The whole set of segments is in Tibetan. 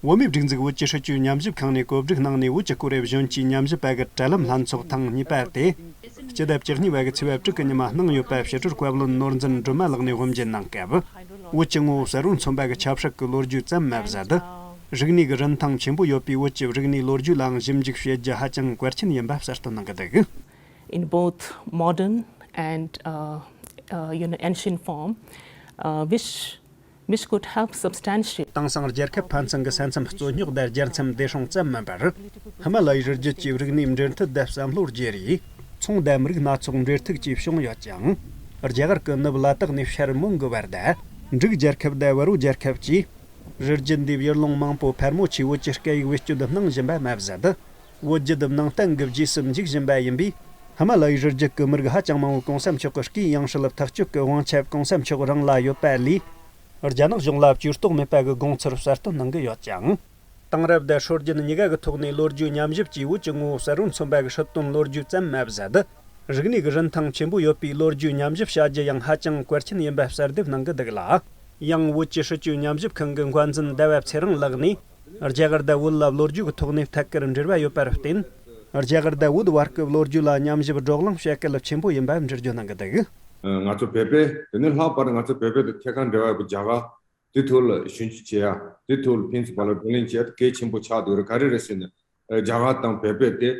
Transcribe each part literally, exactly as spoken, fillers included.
བོད་མིའི་སྒྲིག་འཛུགས་བོད་ཀྱི་སྲིད་བྱུས་ཉམས་ཞིབ་ཁང་ནས་གོ་སྒྲིག་གནང་ནས། བོད་ཀྱི་སྐོར་རེ་གཞོན་གྱི་ཉམས་ཞིབ་པ་གི་དྲ་ལམ་ལྷན་ཚོགས་ཐེངས་གཉིས་པ་དེ་སྤྱི་ཟླ་བཅུ་གཉིས་པ་གི་ཚེས་པ་དྲུག་གི་ཉི་མ་གནང་ཡོད་པ་ཕྱི་དྲིལ་བཀའ་བློན་ནོར་འཛིན་སྒྲོལ་མ་ལགས་ནས་དབུ་འབྱེད་གནང་སྐབས། བོད་ཀྱི་ངོ་བོ་གསལ་བོར་མཚོན་པ་གི་ཆབ་སྲིད་ཀྱི་ལོ་རྒྱུས་ཙམ་མ་ཟད། རིག་གནས་ཀྱི་རིན་ཐང་ཆེན་པོ་ཡོད་པའི་བོད་ཀྱི་རིག་གནས་ལོ་རྒྱུས་ལའང་ཞིབ་འཇུག་བྱེད་རྒྱུ་ཧ་ཅང་གལ་ཆེན་ཡིན་པ་གསལ་སྟོན་གནང་གི་འདུག། In both modern and, uh, uh, you know, ancient form, uh, which, which could help substantiate དེང་སང་རྒྱལ་ཁབ་ཕན་ཚུན་གྱི་ས་མཚམས་རྩོད་རྙོག་དང་རྒྱལ་མཚམས་བདེ་སྲུང་ཙམ་མིན་པར། ཧི་མ་ལ་ཡའི་རི་རྒྱུད་ཀྱི་རིག་གནས་འབྲེལ་མཐུད་དང་བསམ་བློ་བརྗེ་རེས། ཚོང་དང་མི་རིགས་སྣ་ཚོགས་འབྲེལ་མཐུད་བཅས་བྱུང་ཡོད་ཅིང་། རྒྱ་གར་གྱི་ནུབ་ལ་དྭགས་ནས་ཤར་མོན་གྱི་བར་དང་། འབྲུག་རྒྱལ་ཁབ་དང་བལ་པོ་རྒྱལ་ཁབ་བཅས། རི་རྒྱུད་འདིའི་ཡུལ་ལུང་མང་པོ་ཕལ་མོ་ཆེ་བོད་ཀྱི་སྐད་ཡིག་བེད་སྤྱོད་གནང་བཞིན་པ་མ་ཟད། བོད་བརྒྱུད་ནང་བསྟན་གྱི་རྗེས་སུ་འཇུག་བཞིན་པ་ཡིན་པས། ཧི་མ་ལ་ཡའི་རི་རྒྱུད་ཀྱི་མི་རིགས་ཧ་ཅང་མང་བོའི་གོང་ས་མཆོག་གི་སྐུའི་ཡང་སྲིད་ལ་ཐག་གཅོད་ཀྱི་དབང་ཆ་གོང་ས་མཆོག་རང་ལ་ཡོད་པ་ལས། རྒྱ་ནག་གཞུང་ལ་བཅོས་གཏོགས་མེད་པ་གི་དགོངས་ཚུལ་གསལ་སྟོན་གནང་གི་ཡོད་ཅིང་། དེང་རབས་དང་སྲོལ་རྒྱུན་གཉིས་ཀ་གི་ཐོག་ནས་ལོ་རྒྱུས་ཉམས་ཞིབ་ཀྱིས་བོད་ཀྱི་ངོ་བོ་གསལ་བོར་མཚོན་པ་གི་སྲིད་དོན་ལོ་རྒྱུས་ཙམ་མ་ཟད། རིག་གནས་ཀྱི་རིན་ཐང་ཆེན་པོ་ཡོད་པའི་ལོ་རྒྱུས་ཉམས་ཞིབ་བྱ་རྒྱུ་ཡང་ཧ་ཅང་གལ་ཆེན་ཡིན་པ་གསལ་འདེབས་གནང་གི་འདུག་ལ། ཡང་བོད་ཀྱི་སྲིད་བྱུས་ཉམས་ཞིབ་ཁང་གི་འགོ་འཛིན་ཟླ་བ་ཚེ་རིང་ལགས་ནས། རྒྱ་གར་དང་བོད་ལ་ལོ་རྒྱུས་ཀྱི་ཐོག་ནས་ཐད་ཀར་འབྲེལ་བ་ཡོད་པར་བརྟེན། རྒྱ་གར་དང་བོད་བར་གྱི་ལོ་རྒྱུས་ལ་ཉམས་ཞིབ་བགྲོ་གླེང་བྱེད་གལ་ཆེན་པོ་ཡིན་པ་འགྲེལ་བརྗོད་གནང་གི་འདུག། ང་ཚོ་བོད་པས་དེ་ནས་ལྷག་པར་ང་ཚོ་བོད་པས་དེ་ཐད་ཀར་འབྲེལ་བ་ཡོད་པའི་རྒྱ་གར་དེ་ཐོག་ལ་ཞིབ་འཇུག་བྱེད་ཡ། དེ་ཐོག་ལ་ཕན་ཚུན་བར་ལ་བགྲོ་གླེང་བྱེད་ཡ་དེ་གལ་ཆེན་པོ་ཆགས་འདུག་རེད། ག་རེ་རེད་ཟེར་ན། རྒྱ་གར་དང་བོད་པས་དེ་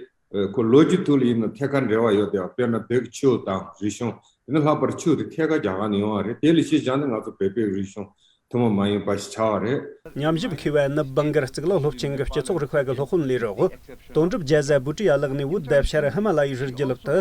ཁོ་ལོ་རྒྱུས་ཐོག་ལ་ཡིན་ན་ཐད་ཀར་འབྲེལ་བ་ཡོད་དེ། དཔེར་ན་བོད་ཀྱི་ཆོས་དང་རིག་གཞུང་། དེ་ནས་ལྷག་པར་ཆོས་དེ་ཐད་ཀར་རྒྱ་གར་ནས་ཡོང་བ་རེད། དེ་ལ་གཞི་བཞག་ནས་ང་ཚོ་བོད་པའི་རིག་གཞུང་ཐུན་མོང་མ་ཡིན་པ་ཞིག་ཆགས་པ་རེད། ཉམས་ཞིབ་མཁས་པ་ནུབ་སྦང་གར་གཙུག་ལག་སློབ་ཆེན་གྱི་སྤྱི་ཚོགས་རིག་པ་གི་སློབ་དཔོན་ལས་རོགས་དོན་གྲུབ་རྒྱལ་བཟའ་བྷུ་ཊི་ཡ་ལགས་ནས་བོད་དང་ཤར་ཧི་མ་ལ་ཡའི་རི་རྒྱུད་ལ་དུ་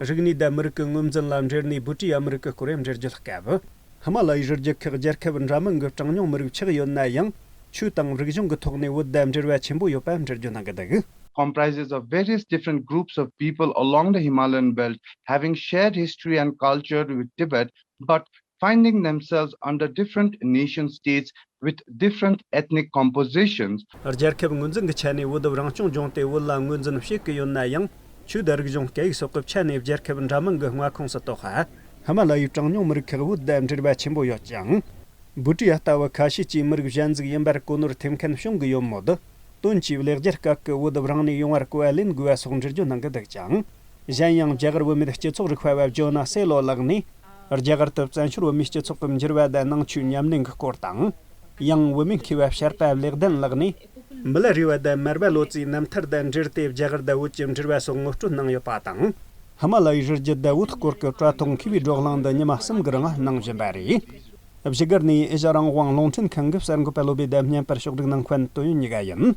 རིག་གནས་དང་མི་རིགས་ཀྱི་ངོས་འཛིན་ལ་འབྲེལ་ནས་བྷུ་ཊི་ཡ་མི་རིགས་ཀྱི་སྐོར་འགྲེལ་བརྗོད་སྐབས། ཧི་མ་ལ་ཡའི་རི་རྒྱུད་ཁག་རྒྱལ་ཁབ་འདྲ་མིན་གྱི་གྲངས་ཉུང་མི་རིགས་ཆགས་ཡོད་ན་ཡང་། ཆོས་དང་རིག་གཞུང་གི་ཐོག་ནས་བོད་དང་འབྲེལ་བ་ཆེན་པོ་ཡོད་པ་འགྲེལ་བརྗོད་གནང་གི་འདུག། Comprises of various different groups of people along the Himalayan belt having shared history and culture with Tibet, but finding themselves under different nation states with different ethnic compositions. རྒྱལ་ཁབ་ངོས་འཛིན་གྱི་ཆ་ནས་བོད་རང་སྐྱོང་ལྗོངས་དེ་བོད་ལ་ངོས་འཛིན་བྱེད་ཀྱི་ཡོད་ན་ཡང་། ཆོས་དང་རིག་གཞུང་སྐད་ཡིག་སོགས་ཀྱི་ཆ་ནས་རྒྱལ་ཁབ་འདྲ་མིན་གྱི་མངའ་ཁོངས་སུ་གཏོགས། ཧི་མ་ལ་ཡའི་གྲངས་ཉུང་མི་རིགས་ཁག་བོད་དང་འབྲེལ་བ་ཆེན་པོ་ཡོད་ཅིང་། བྷུ་ཊི་ཡ་ལྟ་བུ་ཁ་ཤས་ཀྱིས་མི་རིགས་གཞན་ཟིག་ཡིན་པར་གོ་ནོར་ཐེབས་མཁན་བྱུང་གི་ཡོད་མོད། དོན་གྱིས་ལེགས་སྦྱར་སྐད་ཀྱི་བོད་རང་ནས་ཡོང་བར་གོ་བ་ལེན་དགོས་པ་སོགས་འགྲེལ་བརྗོད་གནང་གི་འདུག་ཅིང་། གཞན་ཡང་རྒྱ་གར་བུད་མེད་སྤྱི་ཚོགས་རིག་པ་བ་ཇོ་ན་སེ་ལོ་ལགས་ནས། རྒྱ་གར་དུ་བཙན་བྱོལ་བོད་མིའི་སྤྱི་ཚོགས་ཀྱི་འགྱུར་བ་དང་ནང་ཆོས་ཉམས་ལེན་གྱི་སྐོར་དང་། ཡང་བུད་མེད་མཁས་པ་བྱ་དཔའ་ལེགས་ལྡན་ལགས་ནས། མི་ལ་རས་པ་དང་མར་པ་ལོ་ཙཱའི་རྣམ་ཐར་དང་འབྲེལ་ཏེ་རྒྱ་གར་དང་བོད་ཀྱི་འབྲེལ་བ་སོགས་ངོ་སྤྲོད་གནང་ཡོད་པ་དང་། ཧི་མ་ལ་ཡའི་རི་རྒྱུད་དང་བོད་སྐོར་གྱི་བཀྲ་མཐོང་མཁས་པའི་བགྲོ་གླེང་འདི་ཉི་མ་གསུམ་གྱི་རིང་གནང་བཞིན་པ་རེད། བཞུགས་སྒར་ནས་ཨེ་ཤ་རང་དབང་རླུང་འཕྲིན་ཁང་གི་གསར་འགོད་པ་བློ་བྷེ་དང་བརྙན་པར་ཕྱོགས་སྒྲིག་གནང་མཁན་དོན་ཡོད་གཉིས་ཀ་ཡིན།